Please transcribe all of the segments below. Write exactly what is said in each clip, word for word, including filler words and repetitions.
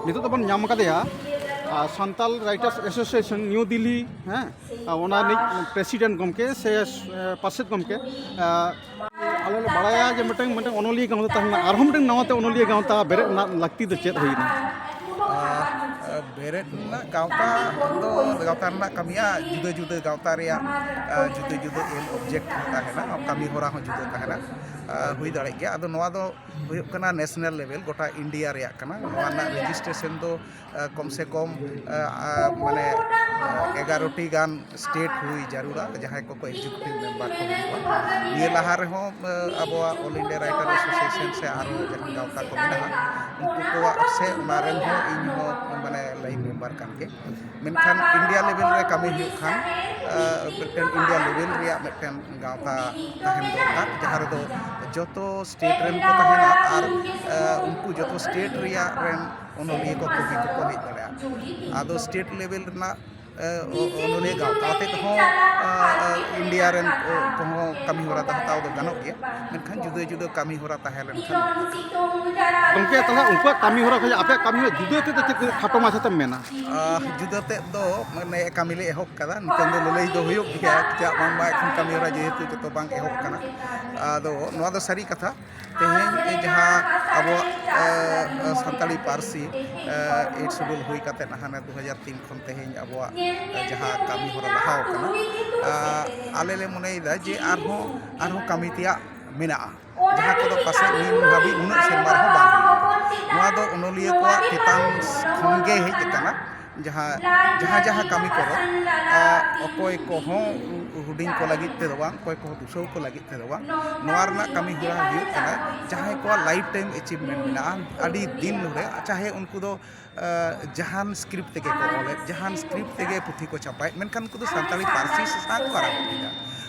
ᱱᱤᱛᱚᱜ ᱫᱚᱵᱚᱱ ᱧᱟᱢ ᱠᱟᱫᱮᱭᱟ Santal writers association New Delhi, ᱦᱮᱸ, ᱚᱱᱟ ᱨᱤᱱᱤᱡ ᱯᱨᱮᱥᱤᱰᱮᱱᱴ ᱜᱚᱢᱠᱮ ᱥᱮ ᱯᱟᱨᱥᱮᱛ ᱜᱚᱢᱠᱮ᱾ ᱟᱞᱮ ᱞᱮ ᱵᱟᱲᱟᱭᱟ ᱡᱮ ᱢᱤᱫᱴᱟᱝ ᱢᱤᱫᱴᱟᱝ ᱚᱱᱚᱞᱤᱭᱟᱹ ᱜᱟᱶᱛᱟ ᱛᱟᱦᱮᱸ ᱞᱮᱱᱟ, ᱟᱨᱦᱚᱸ ᱢᱤᱫᱴᱟᱝ ᱱᱟᱣᱟᱛᱮ ᱚᱱᱚᱞᱤᱭᱟᱹ ᱜᱟᱶᱛᱟ ᱵᱮᱨᱮᱫ ᱨᱮᱱᱟᱜ ᱞᱟᱹᱠᱛᱤ ᱫᱚ ᱪᱮᱫ ᱦᱩᱭᱱᱟ? ᱟᱨ, ᱟᱨ ᱵᱮᱨᱮᱫ ᱨᱮᱱᱟᱜ ᱜᱟᱶᱛᱟ ᱫᱚ ᱜᱟᱶᱛᱟ ᱨᱮᱱᱟᱜ ᱠᱟᱹᱢᱤᱭᱟᱜ ᱡᱩᱫᱟᱹ ᱡᱩᱫᱟᱹ ᱜᱟᱶᱛᱟ ᱨᱮᱭᱟᱜ, ᱟᱨ ᱡᱩᱫᱟᱹ ᱡᱩᱫᱟᱹ ᱮᱢ ᱚᱵᱡᱮᱠᱴ ᱦᱚᱸ ᱛᱟᱦᱮᱱᱟ, ᱠᱟᱹᱢᱤ ᱦᱚᱨᱟ ᱦᱚᱸ ᱡᱩᱫᱟᱹ ᱛᱟᱦᱮᱱᱟ, ᱟᱨ ᱦᱩᱭ ᱫᱟᱲᱮᱭᱟᱜ ᱜᱮᱭᱟ᱾ ᱟᱫᱚ ᱱᱚᱣᱟ ᱫᱚ ᱦᱩᱭᱩᱜ ᱠᱟᱱᱟ ᱱᱮᱥᱱᱟᱞ ᱞᱮᱵᱮᱞ, ᱜᱚᱴᱟ ᱤᱱᱰᱤᱭᱟ ᱨᱮᱭᱟᱜ ᱠᱟᱱᱟ᱾ ᱱᱚᱣᱟ ᱨᱮᱱᱟᱜ ᱨᱮᱡᱤᱥᱴᱨᱮᱥᱚᱱ ᱫᱚ, ᱟᱨ, ᱠᱚᱢ ᱥᱮ ᱠᱚᱢ, ᱟᱨ, ᱟᱨ, ᱢᱟᱱᱮ, ᱟᱨ, ᱮᱜᱟᱨᱚ ᱴᱤ ᱜᱟᱱ ᱥᱴᱮᱴ ᱦᱩᱭ ᱡᱟᱹᱨᱩᱲᱟ, ᱡᱟᱦᱟᱸᱭ ᱠᱚᱠᱚ ᱮᱠᱡᱤᱠᱤᱭᱩᱴᱤᱵᱷ ᱢᱮᱢᱵᱟᱨ ᱠᱚ ᱦᱩᱭᱩᱜᱼᱟ᱾ ᱱᱤᱭᱟᱹ ᱞᱟᱦᱟ ᱨᱮᱦᱚᱸ, ᱟᱨ, ᱟᱵᱚᱣᱟᱜ ᱚᱞ ᱤᱱᱰᱤᱭᱟ ᱨᱟᱭᱴᱟᱨ ᱮᱥᱳᱥᱤᱭᱮᱥᱚᱱ ᱥᱮ ᱟᱨᱚ ᱡᱟᱦᱟᱸ ᱜᱟᱶᱛᱟ ᱠᱚ ᱢᱮᱱᱟᱜᱼᱟ, ᱩᱱᱠᱩ ᱠᱚᱣᱟᱜ ᱥᱮ ᱚᱱᱟ ᱨᱮᱱ ᱦᱚᱸ ᱤᱧ ᱦᱚᱸ, ᱢᱟᱱᱮ, ᱞᱟᱹᱭᱤᱱ ᱢᱮᱢᱵᱟᱨ ᱠᱟᱱ ᱜᱮ᱾ ᱢᱮᱱᱠᱷᱟᱱ ᱤᱱᱰᱤᱭᱟ ᱞᱮᱵᱮᱞ ᱨᱮ ᱠᱟᱹᱢᱤ ᱦᱩᱭᱩᱜ ᱠᱷᱟᱱ, ᱟᱨ, ᱢᱤᱫᱴᱮᱱ ᱤᱱᱰᱤᱭᱟ ᱞᱮᱵᱮᱞ ᱨᱮᱭᱟᱜ ᱢᱤᱫᱴᱮᱱ ᱜᱟᱶᱛᱟ ᱛᱟᱦᱮᱱ ᱫᱚᱨᱠᱟᱨ, ᱡᱟᱦᱟᱸ ᱨᱮᱫᱚ ᱡᱚᱛᱚ ᱥᱴᱮᱴ ᱨᱮᱱ ᱠᱚ ᱛᱟᱦᱮᱱᱟ ᱟᱨ, ᱟᱨ, ᱩᱱᱠᱩ ᱡᱚᱛᱚ ᱥᱴᱮᱴ ᱨᱮᱭᱟᱜ ᱨᱮᱱ ᱚᱱᱚᱞᱤᱭᱟᱹ ᱠᱚ, ᱠᱚᱵᱤ ᱠᱚᱠᱚ ᱦᱮᱡ ᱫᱟᱲᱮᱭᱟᱜᱼᱟ᱾ ᱟᱫᱚ ᱥᱴᱮᱴ ᱞᱮᱵᱮᱞ ᱨᱮᱱᱟᱜ, ᱟᱨ, ᱚ-, ᱚᱱᱚᱞᱤᱭᱟᱹ ᱜᱟᱶᱛᱟ ᱟᱛᱮᱫ ᱦᱚᱸ, ᱟᱨ, ᱟᱨ, ᱤᱱᱰᱤᱭᱟ ᱨᱮᱱ ᱠᱚ, ᱠᱚᱦᱚᱸ ᱠᱟᱹᱢᱤ ᱦᱚᱨᱟ ᱫᱚ ᱦᱟᱛᱟᱣ ᱫᱚ ᱜᱟᱱᱚᱜ ᱜᱮᱭᱟ, ᱢᱮᱱᱠᱷᱟᱱ ᱡᱩᱫᱟᱹ ᱡᱩᱫᱟᱹ ᱠᱟᱹᱢᱤ ᱦᱚᱨᱟ ᱛᱟᱦᱮᱸ ᱞᱮᱱᱠᱷᱟᱱ᱾ ᱜᱚᱢᱠᱮ, ᱛᱟᱦᱚᱞᱮ ᱩᱱᱠᱩᱣᱟᱜ ᱠᱟᱹᱢᱤ ᱦᱚᱨᱟ ᱠᱷᱚᱱ ᱟᱯᱮᱭᱟᱜ ᱠᱟᱹᱢᱤ ᱦᱚᱨᱟ ᱡᱩᱫᱟᱹ ᱛᱮᱫᱚ ᱪᱮᱫ ᱠᱷᱟᱴᱚ ᱢᱟᱪᱷᱟ ᱛᱮᱢ ᱢᱮᱱᱟ? ᱟᱨ, ᱡᱩᱫᱟᱹ ᱛᱮᱫ ᱫᱚ, ᱢᱟᱱᱮ, ᱠᱟᱹᱢᱤ ᱞᱮ ᱮᱦᱚᱵ ᱠᱟᱫᱟ, ᱱᱤᱛᱚᱝ ᱫᱚ ᱞᱟᱹᱞᱟᱹᱭ ᱫᱚ ᱦᱩᱭᱩᱜ ᱜᱮᱭᱟ, ᱪᱮᱫᱟᱜ ᱵᱟᱝᱢᱟ ᱮᱠᱷᱚᱱ ᱠᱟᱹᱢᱤ ᱦᱚᱨᱟ ᱡᱮᱦᱮᱛᱩ ᱡᱚᱛᱚ ᱵᱟᱝ ᱮᱦᱚᱵ ᱠᱟᱱᱟ᱾ ᱟᱫᱚ ᱱᱚᱣᱟ ᱫᱚ ᱥᱟᱹᱨᱤ ᱠᱟᱛᱷᱟ, ᱛᱮᱦᱮᱧ ᱡᱟᱦᱟᱸ ᱟᱵᱚᱣᱟᱜ, ᱟᱨ, ᱥᱟᱱᱛᱟᱲᱤ ᱯᱟᱹᱨᱥᱤ, ᱟᱨ, ᱮᱭᱤᱴ ᱥᱤᱰᱩᱞ ᱦᱩᱭ ᱠᱟᱛᱮ ᱦᱟᱱᱮ ᱫᱩ ᱦᱟᱡᱟᱨ ᱛᱤᱱ ᱠᱷᱚᱱ ᱛᱮᱦᱮᱧ ᱟᱵᱚᱣᱟᱜ, ᱟᱨ, ᱡᱟᱦᱟᱸ ᱠᱟᱹᱢᱤ ᱦᱚᱨᱟ ᱞᱟᱦᱟᱣ ᱠᱟᱱᱟ, ᱟᱨ, ᱟᱞᱮ ᱞᱮ ᱢᱚᱱᱮᱭᱮᱫᱟ ᱡᱮ ᱟᱨᱦᱚᱸ, ᱟᱨᱦᱚᱸ ᱠᱟᱹᱢᱤ ᱛᱮᱭᱟᱜ ᱢᱮᱱᱟᱜᱼᱟ, ᱡᱟᱦᱟᱸ ᱠᱚᱫᱚ ᱯᱟᱥᱮᱡ ᱱᱤᱛ ᱦᱟᱹᱵᱤᱡ ᱩᱱᱟᱹᱜ ᱥᱮᱨᱢᱟ ᱨᱮᱦᱚᱸ ᱵᱟᱝ ᱦᱩᱭ ᱟᱠᱟᱱᱟ᱾ ᱱᱚᱣᱟ ᱫᱚ ᱚᱱᱚᱞᱤᱭᱟᱹ ᱠᱚᱣᱟᱜ ᱪᱮᱛᱟᱱ ᱠᱷᱚᱱ ᱜᱮ ᱦᱮᱡ ᱟᱠᱟᱱᱟ᱾ ᱡᱟᱦᱟᱸ, ᱡᱟᱦᱟᱸ, ᱡᱟᱦᱟᱸ ᱠᱟᱹᱢᱤ ᱠᱚᱨᱮ, ᱟᱨ, ᱚᱠᱚᱭ ᱠᱚᱦᱚᱸ ᱦᱩᱰᱤᱧ ᱠᱚ ᱞᱟᱹᱜᱤᱫ ᱛᱮᱫᱚ ᱵᱟᱝ, ᱚᱠᱚᱭ ᱠᱚᱦᱚᱸ ᱫᱩᱥᱟᱹᱣ ᱠᱚ ᱞᱟᱹᱜᱤᱫ ᱛᱮᱫᱚ ᱵᱟᱝ, ᱱᱚᱣᱟ ᱨᱮᱱᱟᱜ ᱠᱟᱹᱢᱤ ᱦᱚᱨᱟ ᱦᱩᱭᱩᱜ ᱠᱟᱱᱟ ᱡᱟᱦᱟᱸᱭ ᱠᱚᱣᱟᱜ ᱞᱟᱭᱤᱯᱷ ᱴᱟᱭᱤᱢ ᱮᱪᱤᱵᱷᱢᱮᱱᱴ ᱢᱮᱱᱟᱜᱼᱟ, ᱟᱹᱰᱤ ᱫᱤᱱ ᱫᱷᱚᱨᱮ, ᱪᱟᱦᱮ ᱩᱱᱠᱩ ᱫᱚ, ᱟᱨ, ᱡᱟᱦᱟᱱ ᱥᱠᱨᱤᱯᱴ ᱛᱮᱜᱮ ᱠᱚ ᱚᱞᱮᱫ, ᱡᱟᱦᱟᱱ ᱥᱠᱨᱤᱯᱴ ᱛᱮᱜᱮ ᱯᱩᱛᱷᱤ ᱠᱚ ᱪᱷᱟᱯᱟᱭᱮᱫ, ᱢᱮᱱᱠᱷᱟᱱ ᱩᱱᱠᱩ ᱫᱚ ᱥᱟᱱᱛᱟᱲᱤ ᱯᱟᱹᱨᱥᱤ ᱥᱟᱥᱟᱝ ᱠᱚ ᱟᱨᱟᱢᱵᱷ ᱠᱮᱫᱟ᱾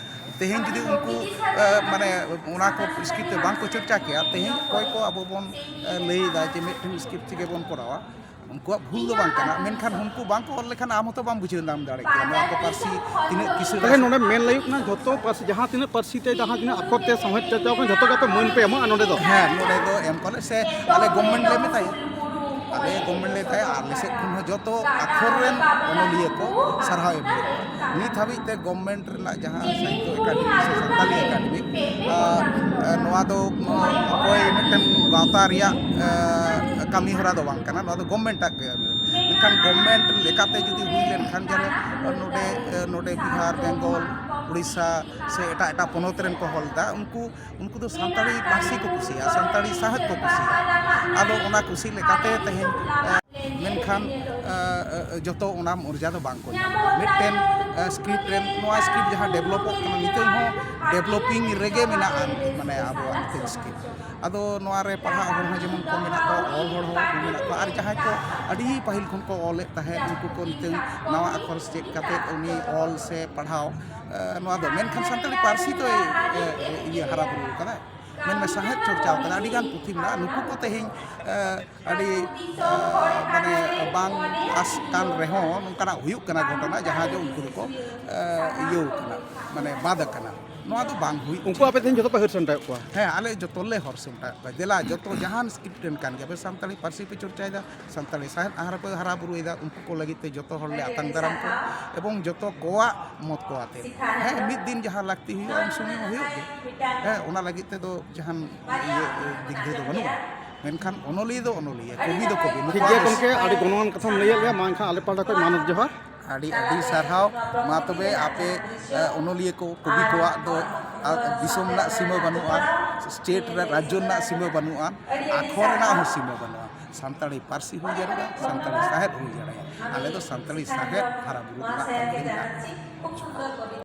ᱛᱮᱦᱮᱧ ᱡᱩᱫᱤ ᱩᱱᱠᱩ, ᱟᱨ, ᱢᱟᱱᱮ, ᱚᱱᱟ ᱠᱚ ᱥᱠᱨᱤᱯᱴ ᱛᱮ ᱵᱟᱝ ᱠᱚ ᱪᱚᱨᱪᱟ ᱠᱮᱭᱟ, ᱛᱮᱦᱮᱧ ᱚᱠᱚᱭ ᱠᱚ ᱟᱵᱚ ᱵᱚᱱ, ᱟᱨ, ᱞᱟᱹᱭᱮᱫᱟ ᱡᱮ ᱢᱤᱫᱴᱮᱱ ᱥᱠᱨᱤᱯᱴ ᱛᱮᱜᱮ ᱵᱚᱱ ᱠᱚᱨᱟᱣᱟ, ᱩᱱᱠᱩᱣᱟᱜ ᱵᱷᱩᱞ ᱫᱚ ᱵᱟᱝ ᱠᱟᱱᱟ, ᱢᱮᱱᱠᱷᱟᱱ ᱩᱱᱠᱩ ᱵᱟᱝ ᱠᱚ ᱚᱞ ᱞᱮᱠᱷᱟᱱ ᱟᱢ ᱦᱚᱸᱛᱚ ᱵᱟᱢ ᱵᱩᱡᱷᱟᱹᱣ ᱧᱟᱢ ᱫᱟᱲᱮᱭᱟᱜ ᱜᱮᱭᱟ ᱱᱚᱣᱟ ᱠᱚ ᱯᱟᱹᱨᱥᱤ ᱛᱤᱱᱟᱹᱜ ᱠᱤᱥᱟᱹᱬ ᱛᱟᱦᱞᱮ ᱥᱮ ᱱᱚᱰᱮ ᱢᱮᱱ ᱞᱟᱹᱭᱚᱜ ᱠᱟᱱᱟ, ᱡᱷᱚᱛᱚ ᱯᱟᱹᱨᱥᱤ, ᱡᱟᱦᱟᱸ ᱛᱤᱱᱟᱹᱜ ᱯᱟᱹᱨᱥᱤ ᱛᱮ, ᱡᱟᱦᱟᱸ ᱛᱤᱱᱟᱹᱜ ᱟᱠᱷᱚᱨ ᱛᱮ ᱥᱟᱶᱦᱮᱫ ᱪᱟᱨᱪᱟᱣ ᱠᱟᱱᱟ, ᱡᱷᱚᱛᱚ ᱜᱮ ᱟᱯᱮ ᱢᱟᱹᱱ ᱯᱮ ᱮᱢᱚᱜᱼᱟ ᱱᱚᱰᱮ ᱫᱚ? ᱦᱮᱸ, ᱱᱚᱰᱮ ᱫᱚ ᱮᱢ ᱠᱚᱣᱟᱞᱮ ᱥᱮ ᱟᱞᱮ ᱜᱚᱵᱷᱢᱮᱱᱴ ᱞᱮ ᱢᱮᱛᱟᱭᱟ, ᱟᱞᱮ ᱜᱚᱵᱷᱢᱮᱱᱴ ᱟᱞᱮ ᱥᱮᱫ ᱠᱷᱚᱱ ᱦᱚᱸ ᱡᱚᱛᱚ ᱟᱠᱷᱚᱨ ᱨᱮᱱ ᱚᱱᱚᱞᱤᱭᱟᱹ ᱠᱚ ᱥᱟᱨᱦᱟᱣ ᱮᱢ ᱦᱩᱭᱩᱜᱼᱟ᱾ ᱱᱤᱛ ᱦᱟᱹᱵᱤᱡ ᱛᱮ ᱜᱚᱵᱷᱢᱮᱱᱴ ᱨᱮᱱᱟᱜ ᱡᱟᱦᱟᱸ ᱥᱟᱦᱤᱛᱛᱚ ᱮᱠᱟᱰᱮᱢᱤ ᱥᱮ ᱥᱟᱱᱛᱟᱞᱤ ᱮᱠᱟᱰᱮᱢᱤ, ᱟᱨ, ᱟᱨ ᱱᱚᱣᱟ ᱫᱚ, ᱟᱨ, ᱚᱠᱚᱭ ᱢᱤᱫᱴᱮᱱ ᱜᱟᱶᱛᱟ ᱨᱮᱭᱟᱜ, ᱟᱨ, ᱠᱟᱹᱢᱤ ᱦᱚᱨᱟ ᱫᱚ ᱵᱟᱝ ᱠᱟᱱᱟ, ᱱᱚᱣᱟ ᱫᱚ ᱜᱚᱵᱷᱢᱮᱱᱴ ᱟᱜ ᱜᱮ᱾ ᱢᱮᱱᱠᱷᱟᱱ ᱜᱚᱵᱷᱢᱮᱱᱴ ᱞᱮᱠᱟᱛᱮ ᱡᱩᱫᱤ ᱦᱩᱭ ᱞᱮᱱᱠᱷᱟᱱ, ᱡᱟᱦᱟᱸ ᱱᱚᱰᱮ, ᱟᱨ, ᱱᱚᱰᱮ ᱵᱤᱦᱟᱨ, ᱵᱮᱝᱜᱚᱞ, ᱩᱲᱤᱥᱥᱟ ᱥᱮ ᱮᱴᱟᱜ ᱮᱴᱟᱜ ᱯᱚᱱᱚᱛ ᱨᱮᱱ ᱠᱚ ᱦᱚᱞ ᱮᱫᱟ, ᱩᱱᱠᱩ ᱩᱱᱠᱩ ᱫᱚ ᱥᱟᱱᱛᱟᱲᱤ ᱯᱟᱹᱨᱥᱤ ᱠᱚ ᱠᱩᱥᱤᱭᱟᱜᱼᱟ, ᱥᱟᱱᱛᱟᱲᱤ ᱥᱟᱶᱦᱮᱫ ᱠᱚ ᱠᱩᱥᱤᱭᱟᱜᱼᱟ᱾ ᱟᱫᱚ ᱚᱱᱟ ᱠᱩᱥᱤ ᱞᱮᱠᱟᱛᱮ ᱛᱮᱦᱮᱧ, ᱮ, ᱢᱮᱱᱠᱷᱟᱱ, ᱮ, ᱮ, ᱡᱚᱛᱚ ᱚᱱᱟ ᱢᱚᱨᱡᱟ ᱫᱚ ᱵᱟᱝ ᱠᱚ ᱧᱟᱢᱟ᱾ ᱢᱤᱫᱴᱮᱱ, ᱮ, ᱥᱠᱨᱤᱯᱴ ᱨᱮ, ᱱᱚᱣᱟ ᱥᱠᱨᱤᱯᱴ ᱡᱟᱦᱟᱸ ᱰᱮᱵᱷᱞᱚᱯᱚᱜ ᱠᱟᱱᱟ, ᱱᱤᱛᱚᱜ ᱦᱚᱸ ᱰᱮᱵᱷᱞᱚᱯᱤᱝ ᱨᱮᱜᱮ ᱢᱮᱱᱟᱜᱼᱟ, ᱢᱟᱱᱮ, ᱟᱵᱚᱣᱟᱜ ᱢᱤᱫᱴᱮᱱ ᱥᱠᱨᱤᱯᱴ᱾ ᱟᱫᱚ ᱱᱚᱣᱟ ᱨᱮ ᱯᱟᱲᱦᱟᱜ ᱦᱚᱲ ᱦᱚᱸ ᱡᱮᱢᱚᱱ ᱠᱚᱢ ᱢᱮᱱᱟᱜ ᱠᱚᱣᱟ, ᱚᱞ ᱦᱚᱲ ᱦᱚᱸ ᱠᱚᱢ ᱢᱮᱱᱟᱜ ᱠᱚᱣᱟ, ᱟᱨ ᱡᱟᱦᱟᱸᱭ ᱠᱚ ᱟᱹᱰᱤ ᱯᱟᱹᱦᱤᱞ ᱠᱷᱚᱱ ᱠᱚ ᱚᱞᱮᱫ ᱛᱟᱦᱮᱸᱫ, ᱩᱱᱠᱩ ᱠᱚ ᱱᱤᱛᱚᱜ ᱱᱟᱣᱟ ᱟᱠᱷᱚᱨ ᱪᱮᱫ ᱠᱟᱛᱮ ᱩᱱᱤ ᱚᱞ ᱥᱮ ᱯᱟᱲᱦᱟᱣ, ᱮ, ᱱᱚᱣᱟ ᱫᱚ, ᱢᱮᱱᱠᱷᱟᱱ ᱥᱟᱱᱛᱟᱲᱤ ᱯᱟᱹᱨᱥᱤ ᱫᱚᱭ, ᱮ, ᱮ, ᱤᱭᱟᱹ ᱦᱟᱨᱟ ᱵᱩᱨᱩ ᱟᱠᱟᱫᱟᱭ᱾ ᱢᱮᱱᱢᱮ ᱥᱟᱶᱦᱮᱫ ᱪᱚᱨᱪᱟᱣ ᱠᱟᱫᱟ, ᱟᱹᱰᱤᱜᱟᱱ ᱯᱩᱛᱷᱤ ᱢᱮᱱᱟᱜᱼᱟ᱾ ᱱᱩᱠᱩ ᱠᱚ ᱛᱮᱦᱮᱧ, ᱮ, ᱟᱹᱰᱤ, ᱮ, ᱢᱟᱱᱮ ᱵᱟᱝ ᱟᱥ ᱠᱟᱱ ᱨᱮᱦᱚᱸ ᱱᱚᱝᱠᱟᱱᱟᱜ ᱦᱩᱭᱩᱜ ᱠᱟᱱᱟ ᱜᱷᱚᱴᱚᱱᱟ, ᱡᱟᱦᱟᱸ ᱫᱚ ᱩᱱᱠᱩ ᱫᱚᱠᱚ, ᱮ, ᱤᱭᱟᱹᱣ ᱠᱟᱱᱟ, ᱢᱟᱱᱮ ᱵᱟᱫ ᱟᱠᱟᱱᱟ᱾ ᱱᱚᱣᱟ ᱫᱚ ᱵᱟᱝ ᱦᱩᱭᱩᱜ ᱩᱱᱠᱩ ᱟᱯᱮ ᱛᱮᱦᱮᱧ ᱡᱚᱛᱚ ᱯᱮ ᱦᱟᱹᱨ ᱥᱟᱢᱴᱟᱣᱮᱫ ᱠᱚᱣᱟ? ᱦᱮᱸ, ᱟᱞᱮ ᱡᱚᱛᱚ ᱞᱮ ᱦᱚᱨ ᱥᱟᱢᱴᱟᱣᱮᱫ ᱠᱚᱣᱟ᱾ ᱫᱮᱞᱟ, ᱡᱚᱛᱚ ᱡᱟᱦᱟᱱ ᱥᱠᱨᱤᱯᱴ ᱨᱮᱱ ᱠᱟᱱ ᱜᱮᱭᱟ, ᱟᱯᱮ ᱥᱟᱱᱛᱟᱲᱤ ᱯᱟᱹᱨᱥᱤ ᱯᱮ ᱪᱚᱨᱪᱟᱭᱮᱫᱟ, ᱥᱟᱱᱛᱟᱲᱤ ᱥᱟᱶᱦᱮᱫ ᱦᱟᱨᱟ ᱯᱮ ᱦᱟᱨᱟ ᱵᱩᱨᱩᱭᱮᱫᱟ, ᱩᱱᱠᱩ ᱠᱚ ᱞᱟᱹᱜᱤᱫ ᱛᱮ ᱡᱚᱛᱚ ᱦᱚᱲ ᱞᱮ ᱟᱛᱟᱝ ᱫᱟᱨᱟᱢ ᱠᱚᱣᱟ ᱮᱵᱚᱝ ᱡᱚᱛᱚ ᱠᱚᱣᱟᱜ ᱢᱚᱛ ᱠᱚ ᱟᱛᱮ᱾ ᱦᱮᱸ, ᱢᱤᱫ ᱫᱤᱱ ᱡᱟᱦᱟᱸ ᱞᱟᱹᱠᱛᱤ ᱦᱩᱭᱩᱜᱼᱟ, ᱩᱱ ᱥᱚᱢᱚᱭ ᱦᱚᱸ ᱦᱩᱭᱩᱜ ᱜᱮᱭᱟ᱾ ᱦᱮᱸ, ᱚᱱᱟ ᱞᱟᱹᱜᱤᱫ ᱛᱮᱫᱚ ᱡᱟᱦᱟᱱ ᱤᱭᱟᱹ ᱫᱤᱜᱽᱫᱷᱟᱹ ᱫᱚ ᱵᱟᱹᱱᱩᱜᱼᱟ᱾ ᱢᱮᱱᱠᱷᱟᱱ ᱚᱱᱚᱞᱤᱭᱟᱹ ᱫᱚ ᱚᱱᱚᱞᱤᱭᱟᱹ, ᱠᱚᱵᱤ ᱫᱚ ᱠᱚᱵᱤ᱾ ᱴᱷᱤᱠ ᱜᱮᱭᱟ ᱜᱚᱢᱠᱮ, ᱟᱹᱰᱤ ᱜᱚᱱᱚᱝᱟᱱ ᱠᱟᱛᱷᱟᱢ ᱞᱟᱹᱭᱟᱫ ᱞᱮᱭᱟ᱾ ᱢᱟ ᱮᱱᱠᱷᱟᱱ ᱟᱞᱮ ᱯᱟᱦᱴᱟ ᱠᱷᱚᱱ ᱢᱟᱱᱚᱛ ᱡᱚᱦᱟᱨ᱾ ᱟᱹᱰᱤ ᱟᱹᱰᱤ ᱥᱟᱨᱦᱟᱣ᱾ ᱢᱟ ᱛᱚᱵᱮ ᱟᱯᱮ, ᱮ, ᱚᱱᱚᱞᱤᱭᱟᱹ ᱠᱚ, ᱠᱚᱵᱤ ᱠᱚᱣᱟᱜ ᱫᱚ, ᱟ, ᱫᱤᱥᱚᱢ ᱨᱮᱱᱟᱜ ᱥᱤᱢᱟᱹ ᱵᱟᱹᱱᱩᱜᱼᱟ, ᱥᱴᱮᱴ ᱨᱮ, ᱨᱟᱡᱽᱡᱚ ᱨᱮᱱᱟᱜ ᱥᱤᱢᱟᱹ ᱵᱟᱹᱱᱩᱜᱼᱟ, ᱟᱠᱷᱚᱨ ᱨᱮᱱᱟᱜ ᱦᱚᱸ ᱥᱤᱢᱟᱹ ᱵᱟᱹᱱᱩᱜᱼᱟ᱾ ᱥᱟᱱᱛᱟᱲᱤ ᱯᱟᱹᱨᱥᱤ ᱦᱩᱭ ᱡᱟᱹᱨᱩᱲᱟ, ᱥᱟᱱᱛᱟᱲᱤ ᱥᱟᱶᱦᱮᱫ ᱦᱩᱭ ᱡᱟᱹᱨᱩᱲᱟ᱾ ᱟᱞᱮ ᱫᱚ ᱥᱟᱱᱛᱟᱲᱤ ᱥᱟᱶᱦᱮᱫ ᱦᱟᱨᱟ ᱵᱩᱨᱩ ᱨᱮᱱᱟᱜ ᱠᱟᱹᱢᱤ ᱨᱮ ᱢᱮᱱᱟᱜ ᱞᱮᱭᱟ᱾